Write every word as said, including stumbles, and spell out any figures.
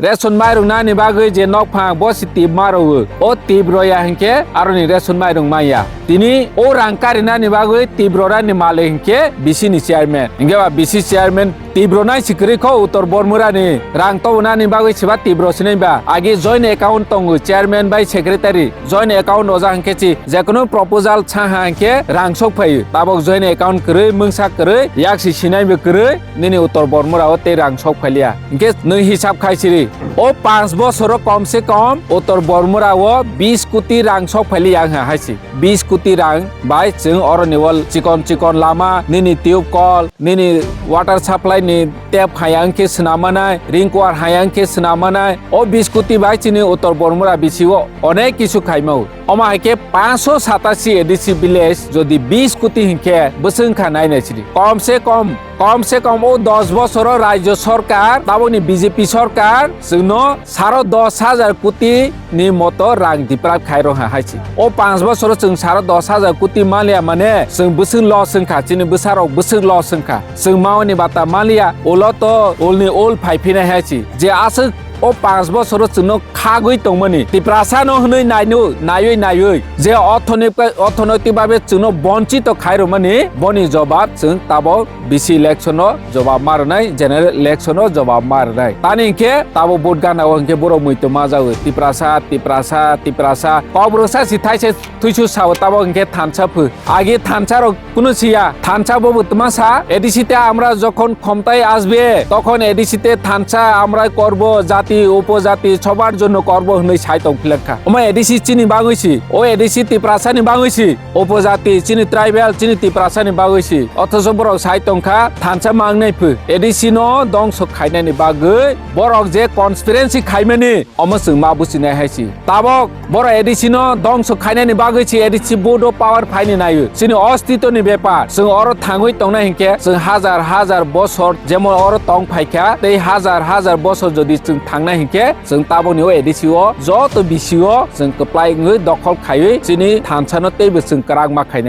Ration mairung nani bagwi je nokphang bo si tip ma rwo. O tip rw ya hinkhe aroni ration mairung manya. Tini o rang karinani bagwi tip rwnani malik hinkhe B C ni chairman. Hinkhe ba B C chairman tip rwnai si kwrwi kho Uttor Bormurani rang tobonani bagwi siba tip rw sinai ba. Agi joint account tongo chairman bai secretary. Joint account oja hinkhe si jekono proposal saha hinkhe rang sok phaio. Tabok joint account kwrwi, mungsa kwrwi, yak si sinai bo kwrwi. Nini Uttor Bormura o tei rang sok phailiya. Hinkhe nwng hisab khai siri. O panch bosoro kom se kom Uttor Bormura o bis koti rang sok phailiya wngha hai si. Bis koti rang bai chwng oroni wall chikon chikon lama, nini tube call, nini water supply ni tap hayang khe swnam manai, ring kuar hayang khe swnam manai. O bis koti bai chini Uttor Bormura bisi o onek kisu khaima o. Omo hai khe panch sho satasi A D C village jodi bis koti hinkhe bwswk wngkha nai nai sidi. Kom se kom, kom se kom o dos bosoro rajyo sorkar, taboni B J P sorkar chwngno saro dos hajar koti ni moto rang deprive khai rwha hai se. O panch bosoro chwng saro dos hajar koti manliya mane chwng bwswk loss wngkha, chini bwsarok bwswk loss wngkha. Chwng maoni bata manliya, ulo to ulni ul phai phinai hai se. Je aswk o panch bosoro chwngno khagwi tongmani. Tiprasa no hwnwi naino, naiwi naiwi je orthoni-, orthonoitik babe chwngno bonchito khai rwmani, boni jobab chwng tabok B C election o jobab ma rwnai, general election o jobab ma rwnai. Tani hinkhe tabok vote gana o hinkhe borok muitu ma jago. Tiprasa, Tiprasa, Tiprasa. Kok bwrwksa si thaise thuisu sao tabok hinkhe thansa phu. Agi thansa rok kunu siya, thansa bo bo tma sa, A D C te আমরা যখন ক্ষমতায় আসবে, তখন A D C te thansa আমরা করব, জাতি, উপজাতি সবার জন্য করব hwnwi sai tong philang kha. Omo A D C chini bagwi si, o A D C Tiprasa ni bagwi si, upojati chini tribal chini Tiprasa ni bagwi si. Othocho borok sai tong kha thansa mangnai phu. A D C no dongso khainani bagwi borok je conspiracy khaimani omo chwng ma buchinai hai si. Tabok borok A D C no dongso khainani bagwi si A D C board o power phaini naio. Chini ostito ni bepar. Chwng oro thangwi tongnai hinkhe chwng hajar hajar bosor jemon oro tong phaikha tei hajar hajar bosor jodi chwng thangnai hinkhe chwng taboni o A D C o joto B C o chwng kwplai wngwi dokhol khaiwi chini thansa no teibo chwng kwrak ma khainai.